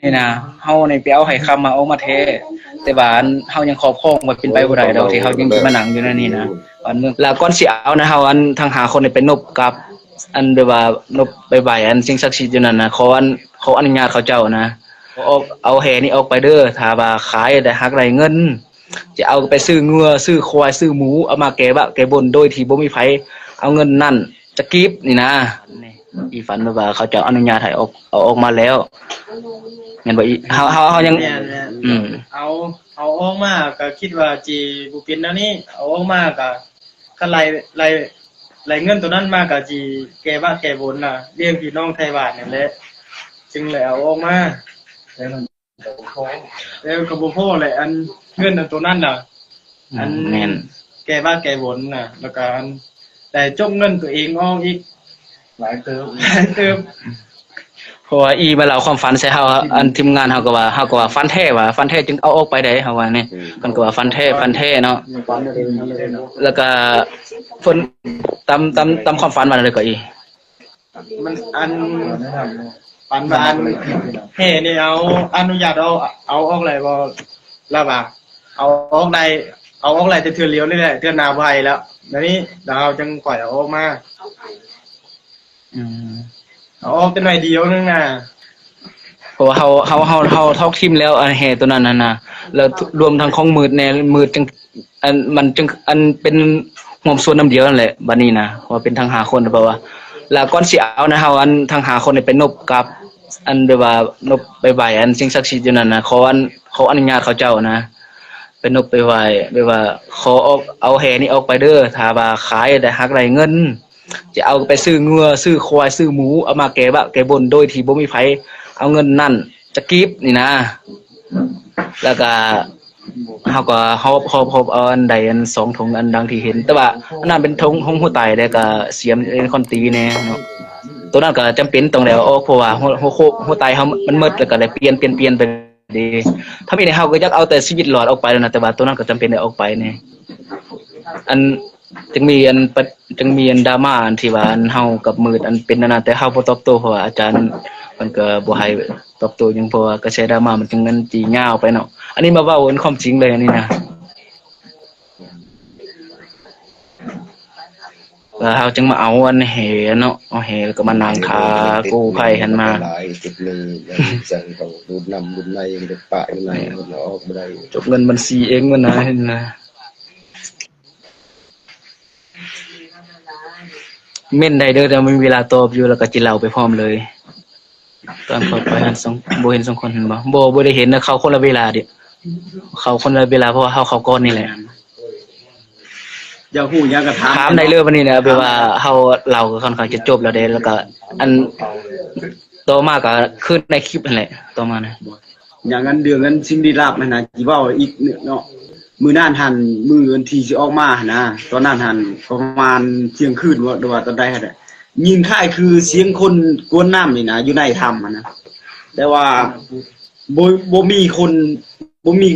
ນີ້ນະ ເຮົານີ້ໄປເອົາໄຫຄຳມາອອກມາແທ້ ແຕ່ວ່າອັນເຮົາຍັງຄອບຄອງໄວ້ ເປັນໄປບໍ່ໄດ້ດອກທີ່ເຮົາຍັງຊິມານັ່ງຢູ່ໃນນີ້ນະ ບ້ານເມືອງ. ແລ້ວກ່ອນຊິເອົານະ ເຮົາອັນທັງຫ້າຄົນນີ້ໄປນົບກັບ ອັນແບບວ່ານົບໄປໄຫວ້ອັນສິ່ງສັກສິດຢູ່ນັ້ນນະ ຂໍອັນ ຂໍອະນຸຍາດເຂົາເຈົ້ານະ ເອົາອອກ ເອົາແຫນີ້ອອກໄປເດີ ຖ້າວ່າຂາຍໄດ້ ຫາກໄດ້ເງິນ ຈະເອົາໄປຊື້ງົວ ຊື້ຄວາຍ ຊື້ໝູ ເອົາມາແກ້ບາບແກ້ບຸນ ໂດຍທີ່ບໍ່ມີໃຜເອົາເງິນນັ້ນຈັກກີບນີ້ນະ. ອີ່ຝັນແບບວ່າເຂົາເຈົ້າອະນຸຍາດໃຫ້ອອກ ເອົາອອກມາແລ້ວ ແມ່ນບໍ່ອີ່ ເຮົາ ເຮົາ ເຮົາຍັງ ແມ່ນໆ ອືມ ເອົາ ເອົາອອກມາກໍຄິດວ່າຊິບໍ່ເປັນແນວນີ້ ເອົາອອກມາກໍ ຄັນໄລ່ ໄລ່ ໄລ່ເງິນໂຕນັ້ນມາກໍຊິແກ້ບາບແກ້ບຸນນະ ລ້ຽງພີ່ນ້ອງໄທບ້ານນັ້ນແຫຼະ ຈຶ່ງໄດ້ເອົາອອກມາ. ແລ້ວກໍບໍ່ພໍແຫຼະ ອັນເງິນອັນໂຕນັ້ນນະ ອືມ ອັນ ແມ່ນ ແກ້ບາບແກ້ບຸນນະ ແລ້ວກໍອັນໄດ້ຈົກເງິນຕົວເອງອອກອີກ ຫຼາຍເຕີບ ຫຼາຍເຕີບ. ເພາະວ່າອີ່ມາເລົ່າຄວາມຝັນໃສ່ເຮົາ ອັນທີມງານເຮົາກໍວ່າ ເຮົາກໍວ່າຝັນແທ້ວ່າ ຝັນແທ້ຈຶ່ງເອົາອອກໄປໄດ້ ເຮົາວ່ານີ້ ອືມ ເພິ່ນກໍວ່າຝັນແທ້ ຝັນແທ້ເນາະ ຝັນແທ້ເນາະ. ແລ້ວກໍເພິ່ນຕາມ ຕາມ ຕາມຄວາມຝັນວ່າແນວໃດກໍອີ່ ມັນອັນ ປານວ່າອັນແຫ່ນີ້ ເອົາອະນຸຍາດ ເອົາ ເອົາອອກໄດ້ບໍ່ ລະວ່າ ເອົາອອກໄດ້ ເອົາອອກໄດ້ແຕ່ເທື່ອດຽວນີ້ແຫຼະ ເທື່ອໜ້າບໍ່ໃຫ້ແລ້ວ ດຽວນີ້ລະເຮົາຈັ່ງຄ່ອຍເອົາອອກມາ. ອືມ ເອົາອອກແຕ່ໜ້ອຍດຽວໜຶ່ງນະ ເພາະວ່າເຮົາ ເຮົາ ເຮົາ ເຮົາທອກຖິ້ມແລ້ວ ອັນແຫ່ໂຕນັ້ນຫັ້ນນະ ແລ້ວລວມທັງຂອງມືດແດ່ ມືດຈັ່ງ ອັນ ມັນຈຶ່ງ ອັນເປັນຮ່ວມສ່ວນນຳດຽວນັ້ນແຫຼະ ບັດນີ້ນະ ເພາະວ່າເປັນທັງຫ້າຄົນ ແບບວ່າ ແລ້ວກ່ອນຊິເອົານະ ເຮົາອັນທັງຫ້າຄົນນີ້ໄປນົບກັບ ອັນແບບວ່ານົບໄປໄຫວ້ອັນສິ່ງສັກສິດຢູ່ນັ້ນນະ ຂໍອັນ ຂໍອະນຸຍາດເຂົາເຈົ້ານະ ໄປນົບໄປໄຫວ້ ແບບວ່າຂໍອອກ ເອົາແຫ່ນີ້ອອກໄປເດີ ຖ້າວ່າຂາຍໄດ້ ຫາກໄດ້ເງິນ ຈະເອົາໄປຊື້ງົວ ຊື້ຄວາຍ ຊື້ໝູ ເອົາມາແກ້ບາບແກ້ບຸນ ໂດຍທີ່ບໍ່ມີໃຜເອົາເງິນນັ້ນຈັກກີບນີ້ນະ ແລ້ວກະ ເຮົາກໍຫອບ ຫອບ ຫອບເອົາອັນໃດອັນສອງຖົງ ອັນດັ່ງທີ່ເຫັນ ແຕ່ວ່າອັນນັ້ນເປັນຖົງ ຖົງຫົວໄຕ ແລ້ວກະສຽມເປັນຄອນຕີແດ່ເນາະ ໂຕນັ້ນກໍຈຳເປັນຕ້ອງໄດ້ເອົາອອກ ເພາະວ່າຫົວ ຫົວໂຄກ ຫົວໄຕເຮົາມັນໝົດ ແລ້ວກໍໄດ້ປ່ຽນ ປ່ຽນ ປ່ຽນໄປເດ້. ທຳອິດເຮົາກໍຢາກເອົາແຕ່ຊີວິດລອດອອກໄປແລ້ວນະ ແຕ່ວ່າໂຕນັ້ນກໍຈຳເປັນໄດ້ອອກໄປແດ່ ອັນ ຈຶ່ງມີອັນປະ ຈຶ່ງມີອັນດຣາມາອັນທີ່ວ່າອັນເຮົາກັບມືດອັນເປັນອັນນັ້ນ ແຕ່ເຮົາບໍ່ຕອບໂຕ້ ເພາະວ່າອາຈານເພິ່ນກໍບໍ່ໃຫ້ຕອບໂຕ້ຫຍັງ ເພາະວ່າກະແສດຣາມາມັນຈຶ່ງອັນຈີຍາວໄປເນາະ. ອັນນີ້ມາເວົ້າອັນຄວາມຈິງເລີຍ ອັນນີ້ນະ ແລ້ວເຮົາຈຶ່ງມາເອົາອັນແຫເນາະ ເອົາແຫແລ້ວກໍມານັ່ງຖ້າກູ້ໄພຫັ້ນມາ ຫຼາຍຈຸດໜຶ່ງ ຈັ່ງເຂົາດູດນ້ຳດູດໃນ ມັນຈະປະຢູ່ໃນ ມັນອອກບໍ່ໄດ້ ຈົກເງິນບັນຊີເອງມັນນະ ເຫັນນະ. ເມັ້ນໄດ້ເດີ ແຕ່ມີເວລາຕອບຢູ່ ແລ້ວກໍຊິເລົ່າໄປພ້ອມເລີຍ. ຕອນເຂົ້າໄປຫັ້ນສອງ ບໍ່ເຫັນສອງຄົນ ເຫັນບໍ່? ບໍ່ ບໍ່ໄດ້ເຫັນນະ ເຂົ້າຄົນລະເວລາເດ ເຂົ້າຄົນລະເວລາ ເພາະວ່າເຮົາເຂົ້າກ່ອນນີ້ແຫຼະ. ຢາກຮູ້ຫຍັງກໍຖາມ ຖາມໄດ້ເລີຍ ບັດນີ້ນະ ແບບວ່າເຮົາເລົ່າກໍຄ່ອນຂ້າງຈະຈົບແລ້ວເດ້ ແລ້ວກໍອັນ ຕໍ່ມາກໍຄືໃນຄລິບຫັ້ນແຫຼະ ຕໍ່ມານະ. ຢ່າງອັນເລື່ອງອັນສິ່ງລີ້ລັບຫັ້ນນະ ຊິເວົ້າອີກເນາະ ມື້ນັ້ນຫັ້ນ ມື້ວັນທີຊິອອກມາຫັ້ນນະ ຕອນນັ້ນຫັ້ນປະມານທ່ຽງຄືນບໍ່ ຫຼືວ່າຕອນໃດຫັ້ນແຫຼະ ຍິນຄ້າຍຄືສຽງຄົນກວນນ້ຳນີ້ນະ ຢູ່ໃນຖ້ຳຫັ້ນນະ ແຕ່ວ່າບໍ່ ບໍ່ມີຄົນ ບໍ່ມີ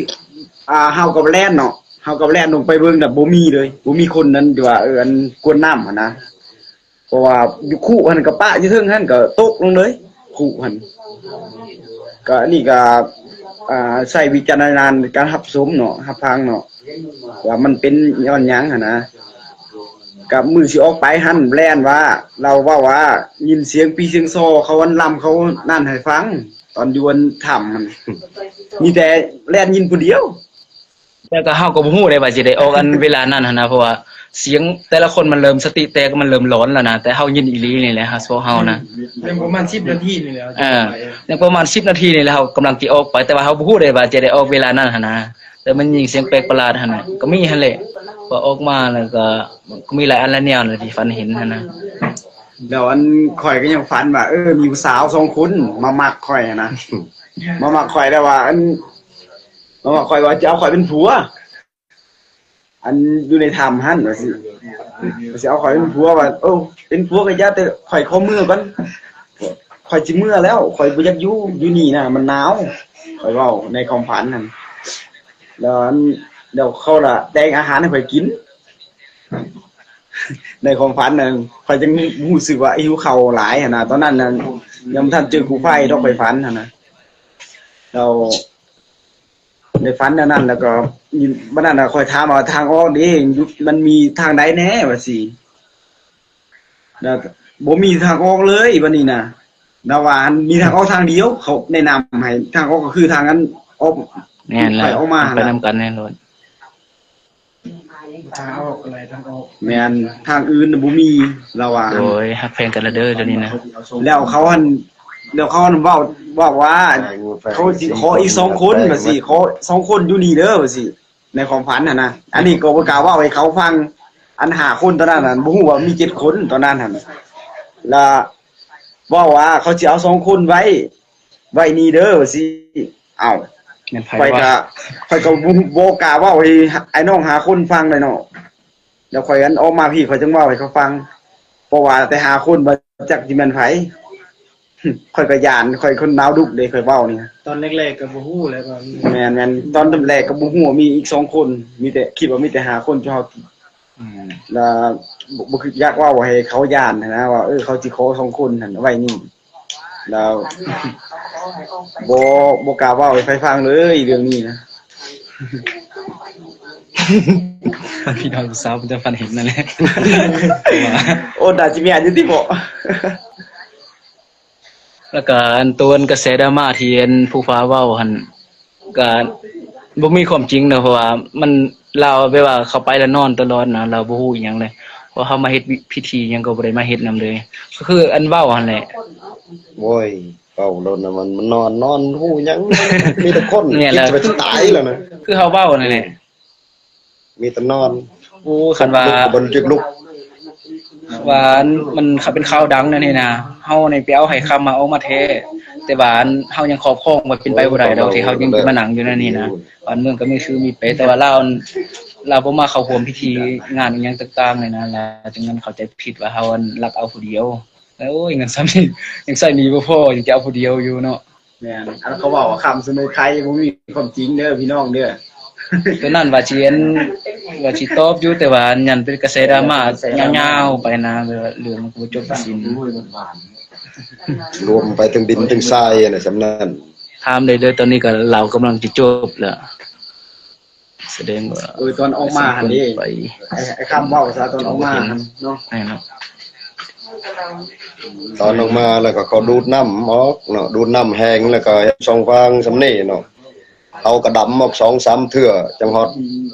ອ່າ ເຮົາກໍແລ່ນເນາະ ເຮົາກໍແລ່ນລົງໄປເບິ່ງນະ ບໍ່ມີເລີຍ ບໍ່ມີຄົນນັ້ນທີ່ວ່າ ເອີ ອັນກວນນ້ຳຫັ້ນນະ. ເພາະວ່າຢູ່ຄຸຫັ້ນກໍປະຢູ່ເທິງຫັ້ນກໍຕົກລົງເລີຍ ຄຸຫັ້ນ ກໍອັນນີ້ກໍ ອ່າ ໃຊ້ວິຈາລະນະຍານໃນການຮັບຊົມເນາະ ຮັບຟັງເນາະ ວ່າມັນເປັນຍ້ອນຫຍັງຫັ້ນນະ. ກັບມື້ຊິອອກໄປຫັ້ນແລ່ນວ່າ ລາວເວົ້າວ່າຍິນສຽງປີສຽງຊໍເຂົາອັນລຳເຂົານັ້ນໃຫ້ຟັງ ຕອນຢູ່ອັນຖ້ຳຫັ້ນ ມີແຕ່ແລ່ນຍິນຜູ້ດຽວ. ແຕ່ກໍເຮົາກໍບໍ່ຮູ້ໄດ້ວ່າຊິໄດ້ອອກອັນເວລານັ້ນຫັ້ນນະ ເພາະວ່າສຽງແຕ່ລະຄົນມັນເລີ່ມສະຕິແຕກ ມັນເລີ່ມຫຼອນແລ້ວນະ ແຕ່ເຮົາຍິນອີ່ຫຼີນີ້ແຫຼະ ພວກເຮົານະ ຍັງປະມານສິບນາທີນີ້ແຫຼະ ເອີ ຍັງປະມານສິບນາທີນີ້ແຫຼະ ເຮົາກຳລັງຊິອອກໄປ ແຕ່ວ່າເຮົາບໍ່ຮູ້ໄດ້ວ່າຈະໄດ້ອອກເວລານັ້ນຫັ້ນນະ ແຕ່ມັນຍິງສຽງແປກປະຫຼາດຫັ້ນນະ ກໍມີຫັ້ນແຫຼະ ພໍອອກມາແລ້ວກໍ ກໍມີຫຼາຍອັນຫຼາຍແນວນະທີ່ຝັນເຫັນຫັ້ນນະ. ແລ້ວອັນຂ້ອຍກໍຍັງຝັນວ່າ ເອີ ມີຜູ້ສາວສອງຄົນມາມັກຂ້ອຍຫັ້ນນະ ມາມັກຂ້ອຍແລ້ວວ່າ ອັນ ມາວ່າຂ້ອຍວ່າຈະເອົາຂ້ອຍເປັນຜົວ ອັນຢູ່ໃນຖ້ຳຫັ້ນ ວ່າຊິ ວ່າຊິເອົາຂ້ອຍເປັນຜົວ ວ່າ ໂອ້ ເປັນຜົວກໍຢ່າ ແຕ່ຂ້ອຍຂໍເມືອກ່ອນ ຂ້ອຍຊິເມືອແລ້ວ ຂ້ອຍບໍ່ຢາກຢູ່ ຢູ່ນີ້ນະມັນໜາວ ຂ້ອຍເວົ້າໃນຄວາມຝັນຫັ້ນ. ແລ້ວອັນ ແລ້ວເຂົາລະແຕ່ງອາຫານໃຫ້ຂ້ອຍກິນ ໃນຄວາມຝັນນັ້ນ ຂ້ອຍຈຶ່ງຮູ້ສຶກວ່າຫິວເຂົ້າຫຼາຍຫັ້ນນະ ຕອນນັ້ນນັ້ນ ຍັງບໍ່ທັນເຈີກູ້ໄພດອກ ຂ້ອຍຝັນຫັ້ນນະ. ແລ້ວໄດ້ຝັນແນວນັ້ນ ແລ້ວກໍບາດນັ້ນນະ ຂ້ອຍຖາມວ່າ ທາງອອກເດ້ ຢູ່ ມັນມີທາງໃດແດ່ ວ່າຊີ້ ແລ້ວບໍ່ມີທາງອອກເລີຍ ບາດນີ້ນະ ລາວວ່າ ມີທາງອອກທາງດຽວ ເຂົາແນະນຳໃຫ້ ທາງອອກກໍຄືທາງອັນອອກ ແມ່ນແລ້ວ ໄປອອກມາ ໄປນຳກັນແນ່ນອນ. ທາງອອກ ແມ່ນ ທາງອື່ນບໍ່ມີ ລາວວ່າ ໂອ້ຍ ຮັກແພງກັນລະເດີ ດຽວນີ້ນະ. ແລ້ວເຂົາຫັ້ນ ແລ້ວເຂົາຫັ້ນເວົ້າ ເວົ້າວ່າ ເຂົາຊິຂໍອີກສອງຄົນ ວ່າຊີ້ ຂໍສອງຄົນຢູ່ນີ້ເດີ ວ່າຊີ້ ໃນຄວາມຝັນຫັ້ນນະ. ອັນນີ້ກໍບໍ່ກ້າເວົ້າໃຫ້ເຂົາຟັງ ອັນຫ້າຄົນຕອນນັ້ນຫັ້ນ ບໍ່ຮູ້ວ່າມີເຈັດຄົນຕອນນັ້ນຫັ້ນ ລະເວົ້າວ່າ ເຂົາຊິເອົາສອງຄົນໄວ້ ໄວ້ນີ້ເດີ ວ່າຊີ້. ອ້າວ ແມ່ນໃຜວະ? ຂ້ອຍກໍ ຂ້ອຍກໍບໍ່ ບໍ່ກ້າເວົ້າໃຫ້ອ້າຍນ້ອງຫ້າຄົນຟັງໄດ໋ເນາະ. ແລ້ວຂ້ອຍອັນອອກມາພີ້ ຂ້ອຍຈຶ່ງເວົ້າໃຫ້ເຂົາຟັງ ເພາະວ່າແຕ່ຫ້າຄົນບໍ່ຈັກຊິແມ່ນໃຜ. ຂ້ອຍກໍຢ້ານ ຂ້ອຍຄົນນາວດຸເດ້ ຂ້ອຍເວົ້ານີ້. ຕອນແລກໆກໍບໍ່ຮູ້ແຫຼະວ່າມີ ແມ່ນໆ ຕອນແລກກໍບໍ່ຮູ້ວ່າມີອີກສອງຄົນ ມີແຕ່ ຄິດວ່າມີແຕ່ຫ້າຄົນ ເຈົ້າເຮົາ ອືມ ແລ້ວບໍ່ ບໍ່ຄືຢາກເວົ້າໃຫ້ເຂົາຢ້ານຫັ້ນນະ ວ່າ ເອີ ເຂົາຊິຂໍສອງຄົນຫັ້ນໄວ້ນີ້. ແລ້ວບໍ່ ບໍ່ກ້າເວົ້າໃຫ້ໃຜຟັງເລີຍເລື່ອງນີ້ນະ. ພີ່ນ້ອງສາວເພິ່ນຈະຝັນເຫັນນັ້ນແຫຼະ. ໂອ້ ໜ້າຊິແມ່ນຢູ່ຕິເບາະ. ແລ້ວກະອັນຕົວອັນກະແສດຣາມາທີ່ອັນຜູ້ຟ້າເວົ້າຫັ້ນ ກະບໍ່ມີຄວາມຈິງເນາະ ເພາະວ່າມັນ ລາວແບບວ່າເຂົ້າໄປແລ້ວນອນຕະຫຼອດນະ ລາວບໍ່ຮູ້ອີ່ຫຍັງເລີຍ. ເພາະເຮົາມາເຮັດພິທີຫຍັງກໍບໍ່ໄດ້ມາເຮັດນຳເລີຍ ກໍຄືອັນເວົ້າຫັ້ນແຫຼະ. ໂອ້ຍ ເວົ້າໂລດນະ ມັນ ມັນນອນ ນອນຮູ້ຫຍັງ ມີແຕ່ຄົນ ແມ່ນແລ້ວ ຄິດວ່າຊິຕາຍແລ້ວນະ ຄືເຮົາເວົ້ານັ້ນແຫຼະ. ມີແຕ່ນອນ. ໂອ້ ຄັນວ່າ ລຸກກໍບໍ່ລຸກ. ວ່າມັນເປັນຂ່າວດັງແນວນີ້ນະ ເຮົານີ້ໄປເອົາໄຫຄຳມາອອກມາແທ້ ແຕ່ວ່າເຮົາຍັງຄອບຄອງໄວ້ເປັນໄປບໍ່ໄດ້ດອກ ໂອ້ ທີ່ເຮົາຍັງຈະມານັ່ງຢູ່ແນວນີ້ນະ. ບ້ານເມືອງກໍມີຊື່ມີໄປ ແຕ່ວ່າລາວ ລາວບໍ່ມາເຂົ້າຮ່ວມພິທີງານອີ່ຫຍັງຕ່າງໆເລີຍນະ ລາວຈຶ່ງເຂົ້າໃຈຜິດວ່າເຮົາອັນລັກເອົາຜູ້ດຽວ. ໂອ້ຍ ເງິນສ່ຳນີ້ຍັງໃຊ້ໜີ້ບໍ່ພໍ ຍັງຈະເອົາຜູ້ດຽວຢູ່ເນາະ. ແມ່ນ ອັນເຂົາເວົ້າວ່າຄຳສະເໜີໄຄບໍ່ມີຄວາມຈິງເດີພີ່ນ້ອງເດີ. ຕົວນັ້ນວ່າຊິອັນ ວ່າຊິຕອບຢູ່ ແຕ່ວ່າຍັນເປັນກະແສດຣາມາຍາວໆໄປນະ ແບບວ່າເລື່ອງມັນບໍ່ຈົບບໍ່ສິ້ນ ລວມໄປເຖິງດິນເຖິງຊາຍຫັ້ນນະ ສ່ຳນັ້ນ. ຖາມໄດ້ເດີ ຕອນນີ້ກໍລາວກຳລັງຈະຈົບແລ້ວ. ສະແດງວ່າ ເອີ ຕອນອອກມາຫັ້ນເດ້ ໄປ ໄອ້ ໄອ້ຄຳເວົ້າຊະ ຕອນອອກມາຫັ້ນເນາະ ແມ່ນເນາະ. ຕອນອອກມາແລ້ວກໍເຂົາດູດນ້ຳອອກເນາະ ດູດນ້ຳແຫ້ງ ແລ້ວກໍເຮັດຊ່ອງຟາງສ່ຳນີ້ເນາະ. ເຮົາກໍດຳອອກສອງສາມເທື່ອຈັ່ງຮອດ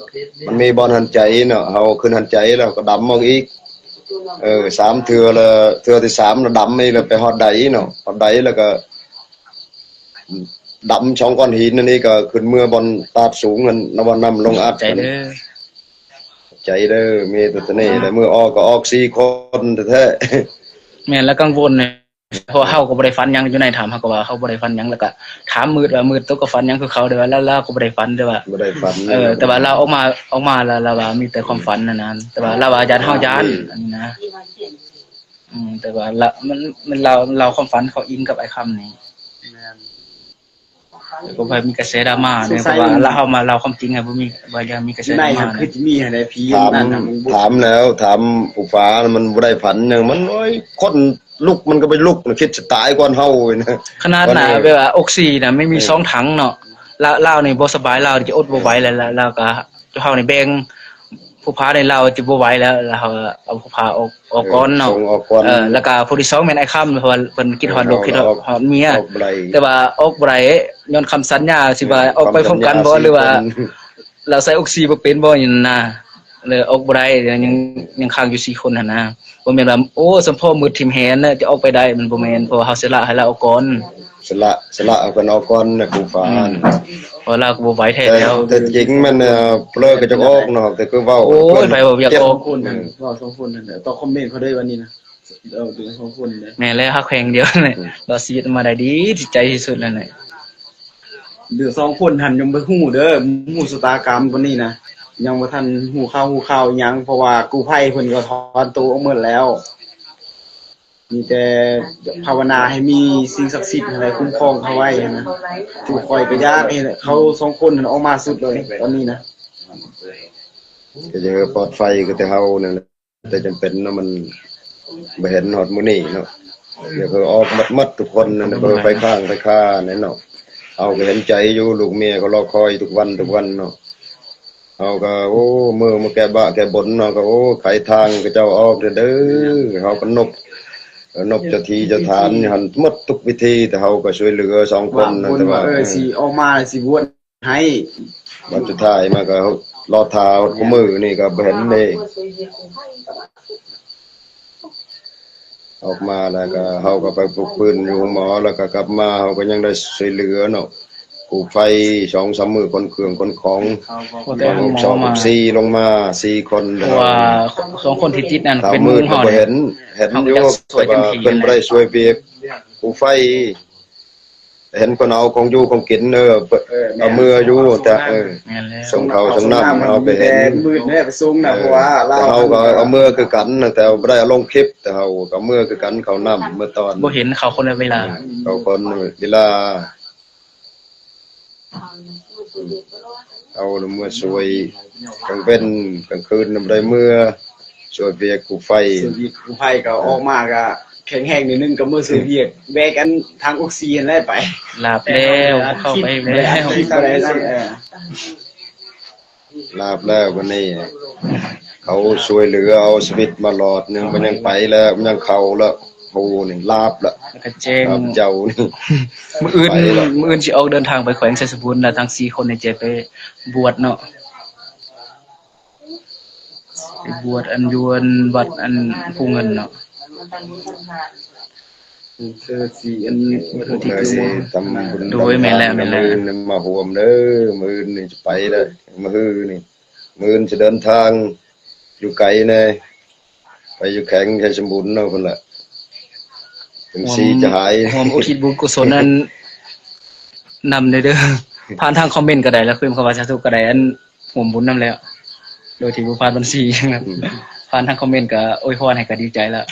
ມັນມີບ່ອນຫັນໃຈເນາະ ເຮົາຂຶ້ນຫັນໃຈແລ້ວກໍດຳອອກອີກ ເອີ ສາມເທື່ອ ແລ້ວເທື່ອທີສາມລະດຳອີກ ແລ້ວໄປຮອດໃດເນາະ ຮອດໃດແລ້ວກໍ ດຳສອງກ້ອນຫີນອັນນີ້ກໍຂຶ້ນເມືອບ່ອນຕາດສູງຫັ້ນ ນະ ບ່ອນນ້ຳລົງອັດ. ໃຈເດີ ໃຈເດີ ມີແຕ່ຕົວນີ້ແຫຼະ ມື້ອອກກໍອອກສີ່ຄົນແທ້ໆ. ແມ່ນ ລະກັງວົນ ເພາະເຮົາກໍບໍ່ໄດ້ຝັນຫຍັງ ຢູ່ໃນຖ້ຳເຮົາກໍວ່າເຮົາບໍ່ໄດ້ຝັນຫຍັງ ລະກະຖາມມືດວ່າ ມືດໂຕກໍຝັນຫຍັງຄືເຂົາ ແຕ່ວ່າລາວ ລາວກໍບໍ່ໄດ້ຝັນ ແຕ່ວ່າ ບໍ່ໄດ້ຝັນ ເອີ ແຕ່ວ່າລາວອອກມາ ອອກມາລະ ລາວວ່າມີແຕ່ຄວາມຝັນຫັ້ນນະ ແຕ່ວ່າລາວວ່າຢ້ານເຮົາຢ້ານ ອັນນີ້ນະ. ອືມ ແຕ່ວ່າລະ ມັນ ມັນເລົ່າ ເລົ່າຄວາມຝັນເຂົາອີງກັບໄອ້ຄຳນີ້. ແມ່ນ ແຕ່ບໍ່ໃຫ້ມີກະແສດຣາມາເດ້ ເພາະວ່າລາວເຮົາມາເລົ່າຄວາມຈິງໃຫ້ບໍ່ມີ ບໍ່ຢາກມີກະແສດຣາມາ ຄືຊິມີຫັ້ນແຫຼະ ຜີ ຖາມ ຖາມແລ້ວ ຖາມຜູ້ຟ້າ ມັນບໍ່ໄດ້ຝັນຫຍັງ ມັນ ໂອ້ຍ ຄົນລຸກມັນກໍໄປລຸກນະ ຄິດຊິຕາຍກ່ອນເຮົານະ. ຂະໜາດນະ ແບບວ່າອົກຊີນະ ມັນມີສອງຖັງເນາະ ລາວ ລາວນີ້ບໍ່ສະບາຍ ລາວຈະອົດບໍ່ໄຫວແລ້ວ ລາວ ລາວກໍ ເຮົານີ້ແບ່ງ ຜູ້ພາໃນລາວຈະບໍ່ໄຫວແລ້ວ ແລ້ວເຮົາເອົາຜູ້ພາອອກ ອອກກ່ອນເນາະ ເອີ ສົ່ງອອກກ່ອນ ເອີ ແລ້ວກະຜູ້ທີສອງແມ່ນອ້າຍຄຳ ເພາະວ່າເພິ່ນຄິດຮອດລູກ ເອີ ຄິດຮອດ ເອົາ ຮອດເມຍ ອອກບໍ່ໄດ້ ແຕ່ວ່າອອກບໍ່ໄດ້ ຍ້ອນຄຳສັນຍາ ຊິວ່າ ເອີ ອອກໄປພ້ອມກັນບໍ່ ຄຳສັນຍາ ຫຼືວ່າ ສີ່ຄົນ ລາວໃສ່ອົກຊີບໍ່ເປັນບໍ່ ຫຍັງນະ ເລີຍອອກບໍ່ໄດ້ ຍັງ ຍັງຄ້າງຢູ່ສີ່ຄົນຫັ້ນນະ. ບໍ່ແມ່ນວ່າ ໂອ້ ສຳພໍມືດຖິ້ມແຫນນະ ຈະອອກໄປໄດ້ ມັນບໍ່ແມ່ນ ເພາະວ່າເຮົາສະຫຼະໃຫ້ລາວອອກກ່ອນ ສະຫຼະ ສະຫຼະເອົາເພິ່ນອອກກ່ອນນະ ຄູຟ້າ ອືມ ເພາະລາວກໍບໍ່ໄຫວແທ້ແລ້ວ ແຕ່ ແຕ່ຈິງມັນ ເອີ ເພິ່ນກໍຈະອອກເນາະ ແຕ່ຄືເວົ້າ ໂອ້ຍ ເພິ່ນ ໃຜວ່າຢາກອອກ ເຈັດຄົນ ເອີ ເວົ້າສອງຄົນນັ້ນແຫຼະ ຕອບຄອມເມັນເຂົາເດີ ວັນນີ້ນະ ເອີ ເປັນສອງຄົນແຫຼະ ແມ່ນແລ້ວ ຮັກແພງດຽວນັ້ນແຫຼະ ອືມ ລາວຊີວິດມາໄດ້ດີ ຈິດໃຈທີ່ສຸດແລ້ວນະ. ເຫຼືອສອງຄົນຫັ້ນຍັງບໍ່ຮູ້ເດີ ຮູ້ຊະຕາກຳປານນີ້ນະ ຍັງບໍ່ທັນຮູ້ຂ່າວຮູ້ຂ່າວຫຍັງ ເພາະວ່າກູ້ໄພເພິ່ນກໍຖອນໂຕອອກໝົດແລ້ວ ມີແຕ່ພາວະນາໃຫ້ມີສິ່ງສັກສິດຫັ້ນແຫຼະຄຸ້ມຄອງເຂົາໄວ້ຫັ້ນນະ. ຄືຂ້ອຍກໍຢາກໃຫ້ເຂົາສອງຄົນຫັ້ນອອກມາສຸດເລີຍຕອນນີ້ນະ ກໍຢາກໃຫ້ປອດໄພຄືແຕ່ເຮົານັ້ນແຫຼະ. ແຕ່ຈຳເປັນເນາະ ມັນບໍ່ເຫັນຮອດມື້ນີ້ເນາະ ດຽວເພິ່ນອອກໝົດໆທຸກຄົນນັ້ນ ເພິ່ນໄປຄ້າງໄປຄາແນ່ເນາະ. ເຮົາກໍເຫັນໃຈຢູ່ ລູກເມຍກໍລໍຄອຍທຸກວັນ ທຸກວັນເນາະ. ເຮົາກໍ ໂອ້ ມື້ມາແກ້ບາແກ້ບົນ ເຮົາກໍ ໂອ້ ໄຂທາງຂະເຈົ້າອອກເດີ ເຮົາກໍນົບ ເອີ ນົບເຈົ້າທີ່ເຈົ້າທານຢູ່ຫັ້ນໝົດທຸກວິທີ ແຕ່ເຮົາກໍຊ່ວຍເຫຼືອສອງຄົນ ເວົ້າບຸນ ແຕ່ວ່າ ວ່າ ເອີ ເອີ ຊິອອກມາຊິບວດໃຫ້ ບັດສຸດທ້າຍມາກໍລໍຖ້າຮອດຄູ່ມື້ນີ້ກໍບໍ່ເຫັນເດ້. ອອກມາແລ້ວກໍ ເຮົາກໍໄປປຸກຟື້ນຢູ່ໂຮງໝໍ ແລ້ວກໍກັບມາ ເຮົາກໍຍັງໄດ້ຊ່ວຍເຫຼືອເນາະ ກູ້ໄພສອງສາມມື້ ຂົນເຄື່ອງຂົນຂອງ ແຕ່ໂຮງໝໍ ສອງ ມາ ສີ່ ລົງມາສີ່ຄົນ ເພາະວ່າສອງຄົນທີ່ຕິດນັ້ນເປັນໝູ່ເຮົາ ເຫັນ ເຫັນຢູ່ ເພິ່ນບໍ່ໄດ້ຊ່ວຍວຽກກູ້ໄພ. ເຫັນເພິ່ນເອົາຂອງຢູ່ຂອງກິນ ເອີ ເອີ ເອົາເມືອຢູ່ ແຕ່ ເອີ ແມ່ນແລ້ວ ສົ່ງເຂົ້າສົ່ງນ້ຳ ເຮົາໄປເຫັນ ແຕ່ມື້ແລກໄປສົ່ງນະ ເອີ ເພາະວ່າລາວ ເຮົາກໍເອົາເມືອຄືກັນ ແຕ່ບໍ່ໄດ້ເອົາລົງຄລິບ ແຕ່ເຮົາກໍເອົາເມືອຄືກັນ ເຂົ້ານ້ຳເມືອຕອນ ບໍ່ເຫັນເຂົ້າຄົນລະເວລາ ເອີ ເຂົ້າຄົນລະເວລາ ເອົາລະເມືອຊ່ວຍ ກາງເວັນກາງຄືນນຳໄດ້ເມືອ ຊ່ວຍວຽກກູ້ໄພ ຊ່ວຍວຽກກູ້ໄພກໍອອກມາກໍແຂງແຮງໜ້ອຍໜຶ່ງ ກໍເມືອຊ່ວຍວຽກ ແບກອັນຖັງອົກຊີຫັ້ນແຫຼະໄປ ລາບແລ້ວ ເຂົ້າໄປແລ້ວ ເອີ ລາບແລ້ວບັດນີ້ ເຂົາຊ່ວຍເຫຼືອເອົາຊີວິດມາລອດໜຶ່ງ ມັນຍັງໄປແລ້ວ ມັນຍັງເຂົ້າແລ້ວ ໂຫ ນີ້ລາບແລ້ວ ແລ້ວກໍແຈ້ງ ຂ້າພະເຈົ້ານີ້ ມື້ອື່ນ ມື້ອື່ນຊິອອກເດີນທາງໄປແຂວງໄຊສົມບູນ ແລ້ວທັງສີ່ຄົນນີ້ຈະໄປບວດເນາະ. ໄປບວດອັນຢູ່ອັນວັດອັນພູເງິນເນາະ ເພື່ອຊິອັນ ເພື່ອຊິທຳບຸນ ໂດຍ ທຳທານ ແມ່ນແລ້ວ ແມ່ນແລ້ວ ມື້ອື່ນມາຮ່ວມເດີ ມື້ອື່ນນີ້ຈະໄປແລ້ວ ມື້ຮືນີ້ ມື້ອື່ນຈະເດີນທາງຢູ່ໄກແດ່ ໄປຢູ່ແຂວງໄຊສົມບູນເນາະ ພຸ້ນແຫຼະ ເປັນສີຈະຫາຍ ຮ່ວມອຸທິດບຸນກຸສົນອັນນຳເດີ ຜ່ານທາງຄອມເມັນກໍໄດ້ ແລ້ວພິມຄຳວ່າສາທຸກໍໄດ້ ອັນ ຮ່ວມບຸນນຳແລ້ວ ໂດຍທີ່ບໍ່ຜ່ານບັນຊີ ອືມ ຜ່ານທາງຄອມເມັນກໍອວຍພອນໃຫ້ກໍດີໃຈແລ້ວ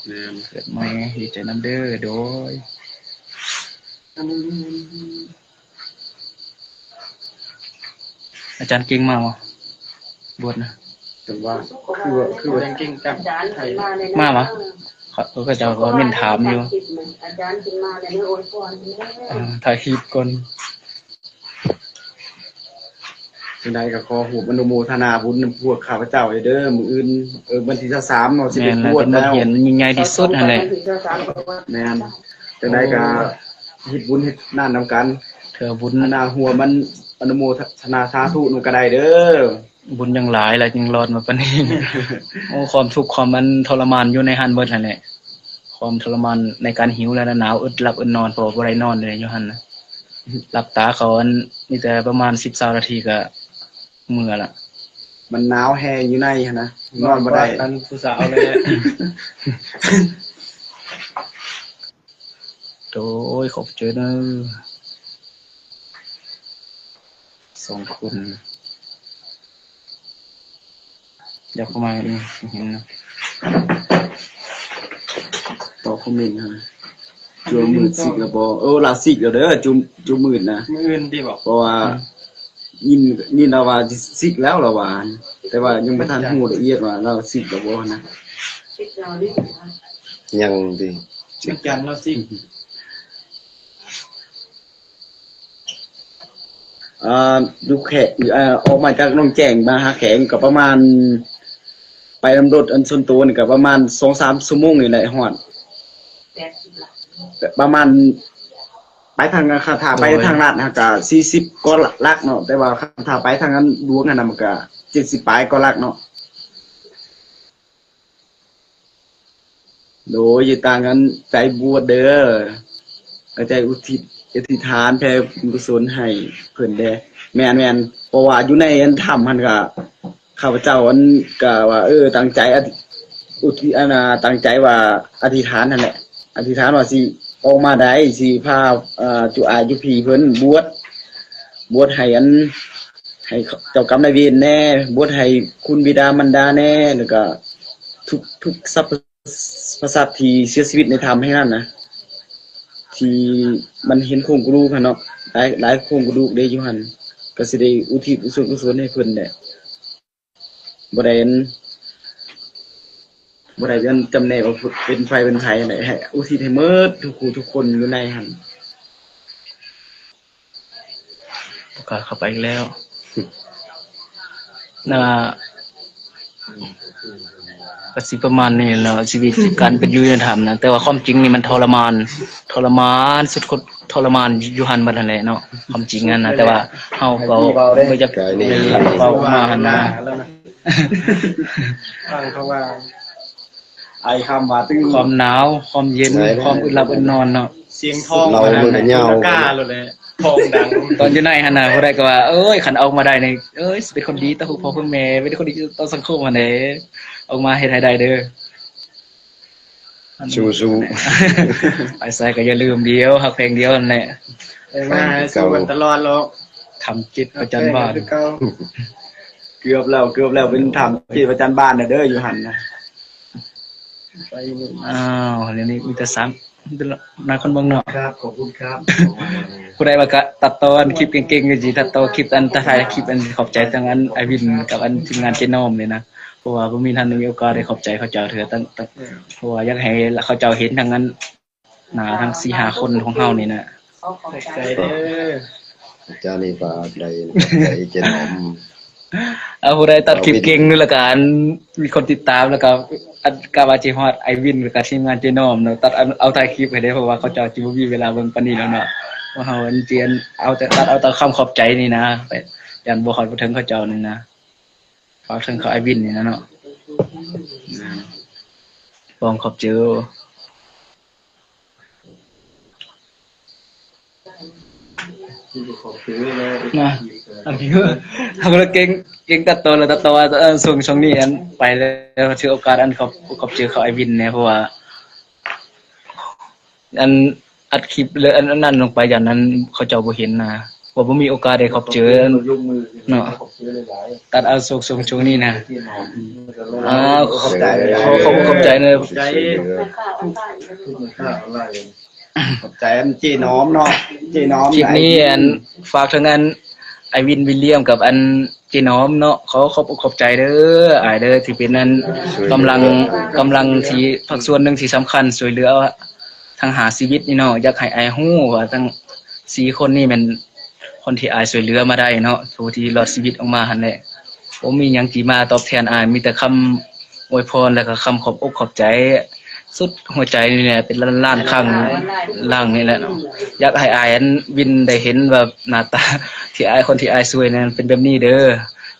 ແມ່ນ ເກີດໃໝ່ ດີໃຈນຳເດີ ໂດຍ ອາຈານເກັ່ງມາບໍ່? ບວດນະ ແຕ່ວ່າ ຄືວ່າ ຄືວ່າ ອາຈານເກັ່ງກັບ ມາບໍ່? ເຂົາ ເຂົາເຈົ້າກໍເມັ້ນຖາມຢູ່ ອາຈານຂຶ້ນມາແລ້ວ ອວຍພອນ ເອີ ຖ່າຍຄລິບກ່ອນ ຈັ່ງໃດກໍຂໍຮ່ວມອະນຸໂມທະນາບຸນນຳພວກຂ້າພະເຈົ້າເດີ ມື້ອື່ນ ເອີ ວັນທີຊາວສາມເນາະ ຊິໄປບວດແລ້ວ ແມ່ນແລ້ວ ເປັນບົດຮຽນຍິ່ງໃຫຍ່ທີ່ສຸດຫັ້ນແຫຼະ ແມ່ນ ຈັ່ງໃດກໍເຮັດບຸນເຮັດນັ້ນນຳກັນ ເທື່ອບຸນ ອັນນ່າ ຮ່ວມອັນ ອະນຸໂມທະນາສາທຸນຳກໍໄດ້ເດີ ບຸນຍັງຫຼາຍແລ້ວ ຍັງລອດມາປານນີ້ ໂອ້ ຄວາມທຸກຄວາມອັນທໍລະມານຢູ່ໃນຫັ້ນເບິດຫັ້ນແຫຼະ ຄວາມທໍລະມານໃນການຫິວ ແລະ ໜາວ ອຶດຫຼັບອຶດນອນ ເພາະວ່າບໍ່ໄດ້ນອນເລີຍຢູ່ຫັ້ນນະ ຫຼັບຕາເຂົ້າອັນ ມີແຕ່ປະມານສິບ ຊາວນາທີກໍເມື່ອລະ ມັນໜາວແຮງຢູ່ໃນຫັ້ນນະ ນອນບໍ່ໄດ້ ນອນກອດອັນຜູ້ສາວເລີຍແຫຼະ ໂດຍ ຂອບໃຈເດີ ສອງຄົນ ຢາກເຂົ້າມາເຫັນນະ ຕອບຄອມເມັນຫັ້ນນະ ຈຸມມືດຊິກແລ້ວບໍ່? ເອີ ລາວຊິກແລ້ວເດີ ຈຸມ ຈຸມມືດນະ ມື້ອື່ນຕິບໍ? ເພາະວ່າ ອືມ ຍິນ ຍິນລາວວ່າຊິກແລ້ວລາວວ່າ ແຕ່ວ່າຍັງບໍ່ທັນຮູ້ລະອຽດວ່າລາວຊິກແລ້ວບໍ່ນະ ຍັງຕິ ຊິກ ວັນຈັນລາວຊິກ ອ່າ ຢູ່ແຂວງ ອ່າ ອອກມາຈາກໜອງແຈ້ງມາຫາແຂວງກໍປະມານ ໄປນຳລົດອັນສ່ວນໂຕນີ້ກໍປະມານສອງສາມຊົ່ວໂມງນີ້ແຫຼະຮອດ ປະມານ ໄປທາງ ຄັນຖ້າໄປທາງລັດຫັ້ນກໍສີ່ສິບກວ່າຫຼັກເນາະ ແຕ່ວ່າຄັນຖ້າໄປທາງອັນຫຼວງຫັ້ນນະ ມັນກໍເຈັດສິບປາຍກວ່າຫຼັກເນາະ. ໂດຍ ຢ່າຕ່າງກັນໃຈບວດເດີ ໃຈອຸທິດ ອະທິຖານແຜ່ບຸນກຸສົນໃຫ້ເພິ່ນແດ່ ແມ່ນໆ ເພາະວ່າຢູ່ໃນອັນຖ້ຳຫັ້ນກະ ຂ້າພະເຈົ້າອັນກະວ່າ ເອີ ຕັ້ງໃຈອະທິ ອຸທິດ ອັນນ່າ ຕັ້ງໃຈວ່າອະທິຖານຫັ້ນແຫຼະ ອະທິຖານວ່າຊິອອກມາໄດ້ ຊິພາ ເອີ ຈຸອາຍຈຸພີເພິ່ນບວດ ບວດໃຫ້ອັນ ໃຫ້ເຈົ້າກຳນາຍເວນແດ່ ບວດໃຫ້ຄຸນບິດາມານດາແດ່ ແລ້ວກະທຸກ ທຸກສັບພະ ພະສັດທີ່ເສຍຊີວິດໃນຖ້ຳແຫ່ງນັ້ນນະ ທີ່ມັນເຫັນໂຄງກະດູກຫັ້ນເນາະ ຫຼາຍ ຫຼາຍໂຄງກະດູກເດ້ຢູ່ຫັ້ນ ກໍຊິໄດ້ອຸທິດສ່ວນກຸສົນໃຫ້ເພິ່ນແຫຼະ ບໍ່ໄດ້ ບໍ່ໄດ້ເປັນຈຳແນກວ່າເປັນໃຜເປັນໃຜແຫຼະ ໃຫ້ອຸທິດໃຫ້ໝົດທຸກຜູ້ທຸກຄົນຢູ່ໃນຫັ້ນ. ບໍ່ກ້າເຂົ້າໄປອີກແລ້ວນະ. ກະຊິປະມານນີ້ແຫຼະເນາະ ຊີວິດການເປັນຢູ່ໃນຖ້ຳນະ. ແຕ່ວ່າຄວາມຈິງນີ້ມັນທໍລະມານ, ທໍລະມານສຸດຄົດ ທໍລະມານຢູ່ຫັ້ນໝົດຫັ້ນແຫຼະເນາະ ຄວາມຈິງຫັ້ນນະ. ແຕ່ວ່າເຮົາກໍບໍ່ຢາກເວົ້າອອກມາຫັ້ນນະ. ຟັງເຂົາວ່າ ໄອຄຳວ່າຕຶງ ຄວາມໜາວ ຄວາມເຢັນ ຄວາມອຶດຫຼັບອຶດນອນເນາະ. ສຽງທອງ ເລົ່າມັນກະຍາວ ກາໂລດແຫຼະ ທອງດັງ. ຕອນຢູ່ໃນຫັ້ນນະ ຜູ້ໃດກໍວ່າ ເອີຍ ຄັນອອກມາໄດ້ນີ້ ເອີຍ ຊິເປັນຄົນດີຕໍ່ພໍ່ແມ່ ເປັນຄົນດີຕໍ່ສັງຄົມຫັ້ນເດ້. ອອກມາເຮັດໃຫ້ໄດ້ເດີ. ສູ້ໆ ໄປໃສກໍຢ່າລືມດຽວ ຮັກແພງດຽວຫັ້ນແຫຼະ. ໄປມາສູ້ກັນຕະຫຼອດໂລດ. ຖ້ຳຈິດປະຈັນບ້ານ. ເກືອບແລ້ວ ເກືອບແລ້ວ ເປັນຖ້ຳຈິດປະຈັນບ້ານເດີ ຢູ່ຫັ້ນນະ. ອ້າວ ດຽວນີ້ມີແຕ່ສາມ ມີແຕ່ນາຄົນເມືອງນອກ. ຄັບ ຂອບຄຸນຄັບ. ຜູ້ໃດວ່າກະຕັດຕໍ່ຄລິບເກັ່ງໆ ກໍຊິຕັດຕໍ່ຄລິບ ອັນ ຖ່າຍຄລິບ ອັນ ຂອບໃຈທັງ ອັນ ອ້າຍວິນ ກັບ ອັນ ທີມງານເຈນ້ອມນີ້ນະ. ເພາະວ່າບໍ່ມີ ທັນໄດ້ມີໂອກາດໄດ້ຂອບໃຈເຂົາເຈົ້າເທື່ອ ຕັ້ງ ເພາະວ່າຢາກໃຫ້ເຂົາເຈົ້າເຫັນທັງ ອັນ ໜ້າທັງສີ່ຫ້າຄົນຂອງເຮົານີ້ນະ. ຂອບໃຈເດີ ອາຈານນີ້ຝາກໄດ້ ຂອບໃຈເຈນ້ອມ. ເອົາ ຜູ້ໃດຕັດຄລິບເກັ່ງ ແລ້ວກະ ອັນ ມີຄົນຕິດຕາມ ແລ້ວກະ ອັນ ກະວ່າຊິຮອດອ້າຍວິນ ແລ້ວກະທີມງານເຈນ້ອມເນາະ ຕັດ ເອົາ ເອົາທ້າຍຄລິບໃຫ້ເດ້ ເພາະວ່າເຂົາເຈົ້າຊິບໍ່ມີເວລາເບິ່ງປານນີ້ແລ້ວເນາະ. ພວກເຮົາ ອັນ ຊິ ອັນ ເອົາແຕ່ ຕັດເອົາແຕ່ຄຳຂອບໃຈນີ້ນະ ຢ້ານບໍ່ຮອດບໍ່ເຖິງເຂົາເຈົ້ານີ້ນະ. ຝາກເຖິງເຂົາອ້າຍວິນນີ້ນະເນາະ. ອືມ ຂອບໃຈ ນະ ອັນນີ້ເຮົາກໍເກັ່ງ ເກັ່ງຕັດຕໍ່ ແລ້ວຕັດຕໍ່ວ່າ ເອີ ຊ່ວງ ຊ່ວງນີ້ ອັນ ໄປແລ້ວ ຖືໂອກາດ ອັນ ຂອບ ຂອບໃຈເຂົາອ້າຍວິນແດ່ ເພາະວ່າ ອັນ ອັດຄລິບ ຫຼື ອັນ ອັນນັ້ນລົງໄປ ຢ້ານນັ້ນເຂົາເຈົ້າບໍ່ເຫັນນະ ວ່າບໍ່ມີໂອກາດໄດ້ຂອບເຈີເນາະ. ຕັດເອົາຊ່ວງ ຊ່ວງນີ້ນະ. ອ້າວ ຂອບໃຈ ຂອບ ຂອບ ຂອບໃຈເດີ ຂອບໃຈອັນເຈນ້ອມເນາະ ເຈນ້ອມ. ຄລິບນີ້ ອັນ ຝາກເຖິງ ອັນ ອ້າຍວິນ ວິນລຽມ ກັບ ອັນ ເຈນ້ອມເນາະ. ຂໍຂອບອົກຂອບໃຈເດີ ອ້າຍເດີ ທີ່ເປັນ ອັນ ກຳລັງ ກຳລັງທີ່ ພາກສ່ວນໜຶ່ງທີ່ສຳຄັນ ຊ່ວຍເຫຼືອ ທັງຫ້າຊີວິດນີ້ເນາະ. ຢາກໃຫ້ອ້າຍຮູ້ວ່າທັງສີ່ຄົນນີ້ແມ່ນຄົນທີ່ອ້າຍຊ່ວຍເຫຼືອມາໄດ້ເນາະ ຜູ້ທີ່ລອດຊີວິດອອກມາຫັ້ນແຫຼະ. ບໍ່ມີຫຍັງທີ່ມາຕອບແທນອ້າຍ ມີແຕ່ຄຳອວຍພອນ ແລະກໍຄຳຂອບອົກຂອບໃຈສຸດຫົວໃຈນີ້ແຫຼະ ເປັນລ້ານໆຄັ້ງ ລ້ານນີ້ແຫຼະເນາະ. ຢາກໃຫ້ອ້າຍ ອັນ ວິນໄດ້ເຫັນວ່າໜ້າຕາທີ່ອ້າຍ ຄົນທີ່ອ້າຍຊ່ວຍນັ້ນເປັນແບບນີ້ເດີ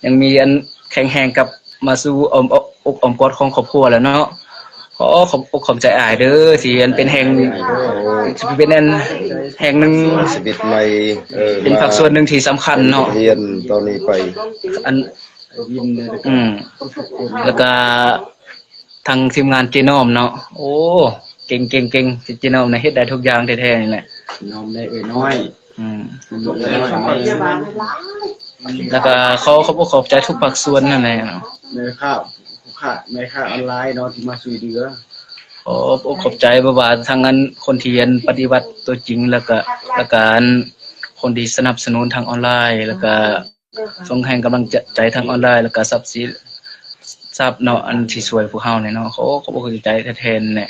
ຍັງມີ ອັນ ແຂງແຮງກັບ ມາສູ່ອ້ອມ ອົກອ້ອມກອດຂອງຄອບຄົວແລ້ວເນາະ. ຂໍຂອບອົກຂອບໃຈອ້າຍເດີ ທີ່ອັນເປັນແຮງ ເປັນອັນແຮງໜຶ່ງ ຊີວິດໃໝ່ ເອີ ເປັນພາກສ່ວນໜຶ່ງທີ່ສຳຄັນເນາະ ຮຽນຕອນນີ້ໄປ ອັນ ອືມ ແລ້ວກະທາງທີມງານເຈນ້ອມເນາະ. ໂອ້ ເກັ່ງ ເກັ່ງ ເກັ່ງ ເຈນ້ອມນະ ເຮັດໄດ້ທຸກຢ່າງແທ້ໆນີ້ແຫຼະ ນ້ອມໄດ້ເອີຍນ້ອຍ. ອືມ ແລ້ວກໍຂໍຂອບອົກຂອບໃຈທຸກພາກສ່ວນນັ້ນແຫຼະເນາະ ແມ່ຄ້າ ຜູ້ຄ້າ ແມ່ຄ້າອອນລາຍເນາະ ທີ່ມາຊ່ວຍເຫຼືອ. ຂອບອົກຂອບໃຈ ບໍ່ວ່າທັງອັນຄົນທີ່ອັນປະຕິບັດຕົວຈິງ ແລ້ວກໍ ແລ້ວກໍອັນຄົນທີ່ສະໜັບສະໜູນທາງອອນລາຍ ແລ້ວກໍສົ່ງແຮງກຳລັງໃຈທາງອອນລາຍ ແລ້ວກໍຊັບສິນ ຊັບເນາະ ອັນທີ່ຊ່ວຍພວກເຮົານີ້ເນາະ. ຂໍຂອບອົກຂອບໃຈແທ້ໆແຫຼະ.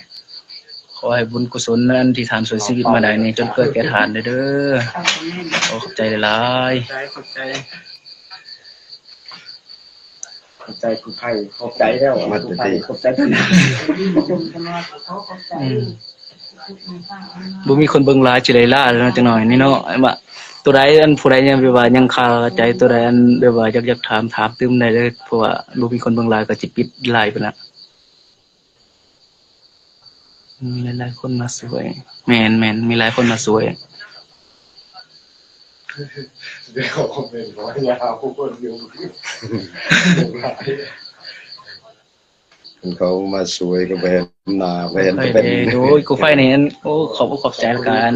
ຂໍໃຫ້ບຸນກຸສົນອັນທີ່ທ່ານຊ່ວຍຊີວິດມາໄດ້ນີ້ ຈົ່ງເກີດແກ່ທ່ານເດີ. ຂໍຂອບໃຈຫຼາຍໆ. ຂອບໃຈ ຂອບໃຈ ຂອບໃຈກູ້ໄພ ຂອບໃຈແລ້ວ ມາແຕ່ ຂອບໃຈ ອືມ ບໍ່ມີຄົນເບິ່ງຫຼາຍ ຊິໄດ້ລາແລ້ວເນາະ ຈັກໜ້ອຍນີ້ເນາະ. ວ່າຕົວໃດ ອັນຜູ້ໃດຍັງແບບວ່າຍັງຄາໃຈຕົວໃດ ອັນແບບວ່າຢາກ ຢາກຖາມ ຖາມຕື່ມໄດ້ເລີຍ ເພາະວ່າບໍ່ມີຄົນເບິ່ງຫຼາຍ ກໍຊິປິດໄລໄປລະ. ມີຫຼາຍໆຄົນມາຊ່ວຍ. ແມ່ນໆ ມີຫຼາຍຄົນມາຊ່ວຍ. ດຽວຄອມເມັນກໍຍາວ ຜູ້ຄົນຢູ່ ເຂົາມາຊ່ວຍກໍບໍ່ເຫັນໜ້າ ບໍ່ເຫັນເປັນ. ໂອ້ຍ ກູ້ໄພນີ້ ອັນ ໂອ້ ຂອບອົກຂອບໃຈ ແລ້ວກະອັນ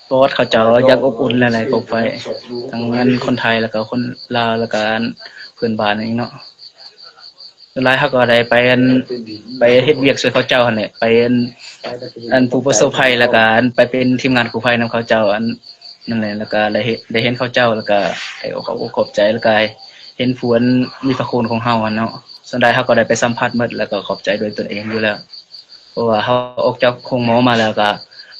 ປອດເຂົາເຈົ້າຢາກອົບອຸ່ນຫຼາຍໆ ກູ້ໄພ ທັງອັນຄົນໄທ ແລ້ວກະຄົນລາວ ແລ້ວກະອັນເພື່ອນບ້ານອີກເນາະ. ສ່ວນຫຼາຍເຮົາກໍໄດ້ໄປອັນ ໄປເຮັດວຽກຊ່ວຍເຂົາເຈົ້າຫັ້ນແຫຼະ ໄປອັນ ອັນຜູ້ປະສົບໄພ ແລ້ວກະອັນໄປເປັນທີມງານກູ້ໄພນຳເຂົາເຈົ້າ ອັນນັ້ນແຫຼະ. ແລ້ວກະໄດ້ເຫັນ ໄດ້ເຫັນເຂົາເຈົ້າ ແລ້ວກະໄດ້ຂໍຂອບອົກຂອບໃຈ ແລ້ວກະເຫັນຜູ້ອັນມີພະຄຸນຂອງເຮົາຫັ້ນເນາະ. ສ່ວນຫຼາຍເຮົາກໍໄດ້ໄປສຳຜັດໝົດ ແລ້ວກໍຂອບໃຈດ້ວຍຕົນເອງຢູ່ແລ້ວ ເພາະວ່າເຮົາອອກຈາກໂຮງໝໍມາແລ້ວກະ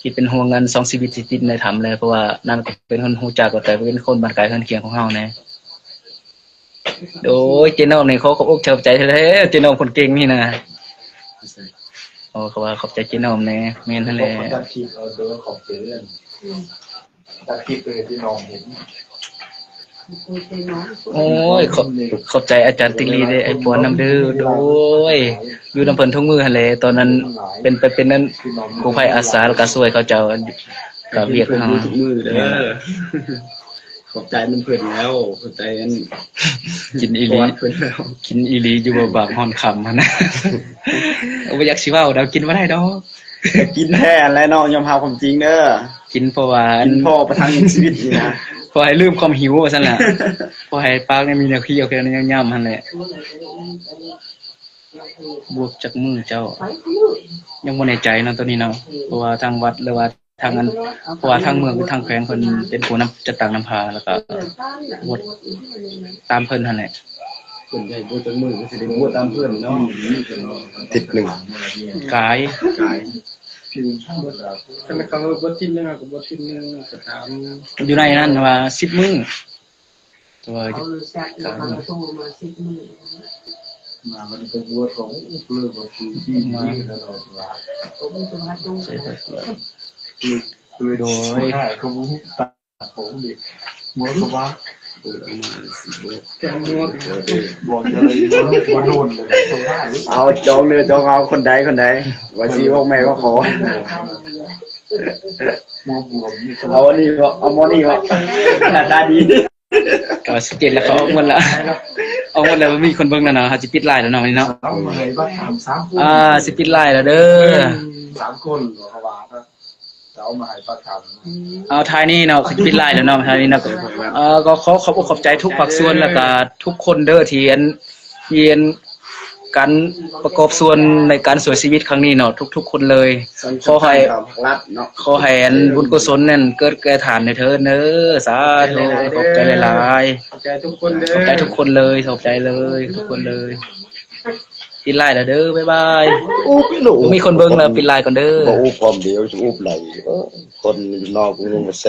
ທີ່ເປັນຫ່ວງອັນສອງຊີວິດທີ່ຕິດໃນຖ້ຳແຫຼະ ເພາະວ່ານັ້ນກໍເປັນຄົນຮູ້ຈັກ ແຕ່ເປັນຄົນບ້ານໃກ້ເຮືອນຄຽງຂອງເຮົາແດ່. ໂດຍ ເຈນ້ອມນີ້ຂໍຂອບອົກຂອບໃຈແທ້ໆ ເຈນ້ອມຄົນເກັ່ງນີ້ນະ. ໂອ້ ເຂົາວ່າຂອບໃຈເຈນ້ອມແດ່. ແມ່ນຫັ້ນແຫຼະ. ຕັດຄລິບເອົາເດີ ຂອບໃຈເດີ ຕັດຄລິບໄປໃຫ້ເຈນ້ອມເຫັນ. ໂອ້ຍ ຂອບ ຂອບໃຈອາຈານຕິລີເດ້ ອ້າຍປອນນຳເດີ. ໂດຍ ຢູ່ນຳເພິ່ນທຸກມື້ຫັ້ນແຫຼະ ຕອນນັ້ນເປັນ ໄປເປັນນັ້ນ ກູ້ໄພອາສາ ແລ້ວກໍຊ່ວຍເຂົາເຈົ້າ ກະວຽກເຮົາ ເຫັນເພິ່ນຢູ່ທຸກມື້ເດີ. ແມ່ນລະ ຂອບໃຈນຳເພິ່ນແລ້ວ ຂອບໃຈອັນ ກິນອີ່ຫຼີ ປອນເພິ່ນແລ້ວ ກິນອີ່ຫຼີຢູ່ບໍ່ບາກຮອນຄ່ຳຫັ້ນນະ. ບໍ່ຢາກຊິເວົ້າດອກ ກິນບໍ່ໄດ້ດອກ. ກິນແທ້ຫັ້ນແຫຼະເນາະ ຍອມຮັບຄວາມຈິງເດີ. ກິນເພາະວ່າອັນ ກິນພໍປະທັງຊີວິດນີ້ນະ ພໍໃຫ້ລືມຄວາມຫິວວ່າຊັ້ນລະ ພໍໃຫ້ປາກນີ້ມີແນວຄຽວ ແຄ່ຍາມໆຫັ້ນແຫຼະ. ບວກຈັກມື້ເຈົ້າ ຍັງບໍ່ແນ່ໃຈເນາະ ໂຕນີ້ເນາະ ເພາະວ່າທາງວັດ ຫຼືວ່າ ທາງອັນ ເພາະວ່າທາງເມືອງ ທາງແຂວງເພິ່ນເປັນຜູ້ນຳຈັດຕັ້ງນຳພາ ແລ້ວກໍບວດຕາມເພິ່ນຫັ້ນແຫຼະ. ເພິ່ນໃຫ້ບວດຈັກມື້ກໍຊິໄດ້ບວດຕາມເພິ່ນເນາະ. ອາທິດໜຶ່ງ ກາຍ ກາຍ ຄັນເຂົາບວດທິດໜຶ່ງ ເຮົາກໍບວດທິດໜຶ່ງກໍຕາມ. ຢູ່ໃນນັ້ນວ່າສິບມື້. ແຕ່ວ່າ ເອົາເລີຍຊະ ແລ້ວເຂົາກໍໂທມາສິບມື້ ມາມັນໄປບວດຂອງອຸເລີຍບໍ່ຄືທີ່ນີ້ແລ້ວວ່າ ໃສ່ໄປເພື່ອ ໂດຍ ເຂົາບໍ່ຮູ້ຕາຂອງເດັກ ໝໍກໍວ່າ ເອີ ເອົາມາສິບ ແກງນົວ ບອກຈະໄດ້ບໍ່ໂດນເລີຍ ເອົາຈອງເດີ ຈອງເອົາຄົນໃດ ຄົນໃດ ວ່າຊິບອກແມ່ກໍຂໍ ໝໍບວມ ເອົາອັນນີ້ບໍ່ ເອົາໝໍນີ້ບໍ່ ໜ້າຕາດີ. ກໍສິບເຈັດແລ້ວ ເຂົາອອກໝົດລະ ອອກໝົດແລ້ວ ບໍ່ມີຄົນເບິ່ງແລ້ວເນາະ ເຮົາຊິປິດໄລແລ້ວເນາະ ມື້ນີ້ເນາະ. ເອົາມາໃຫ້ບັກຖາມສາມຄົນ ອ່າ ຊິປິດໄລແລ້ວເດີ ສາມຄົນ ເຂົາວ່າ ເອົາມາໃຫ້ບັກຖາມ ເອົາ ທ້າຍນີ້ເນາະ ຊິປິດໄລແລ້ວເນາະ ທ້າຍນີ້ເນາະ. ເອີ ກໍຂໍຂອບອົກຂອບໃຈທຸກພາກສ່ວນ ແລ້ວກໍທຸກຄົນເດີ ທີ່ອັນ ທີ່ອັນ ການປະກອບສ່ວນໃນການຊ່ວຍຊີວິດຄັ້ງນີ້ເນາະ ທຸກໆຄົນເລີຍ. ຂໍໃຫ້ ຂອໃຫ້ອັນບຸນກຸສົນນັ້ນເກີດແກ່ທ່ານໃນເທີ້ນເດີ. ສາທຸ ຂອບໃຈຫຼາຍໆ ຂອບໃຈທຸກຄົນເດີ ຂອບໃຈທຸກຄົນເລີຍ ຂອບໃຈເລີຍ ທຸກຄົນເລີຍ. ປິດໄລແລ້ວເດີ ບາຍບາຍ. ອຸບລູກ ບໍ່ມີຄົນເບິ່ງແລ້ວ ປິດໄລກ່ອນເດີ. ບໍ່ອຸບພ້ອມດຽວ ຈະອຸບໄລ ເອີ ຄົນຢູ່ນອກຍັງບໍ່ແຊ.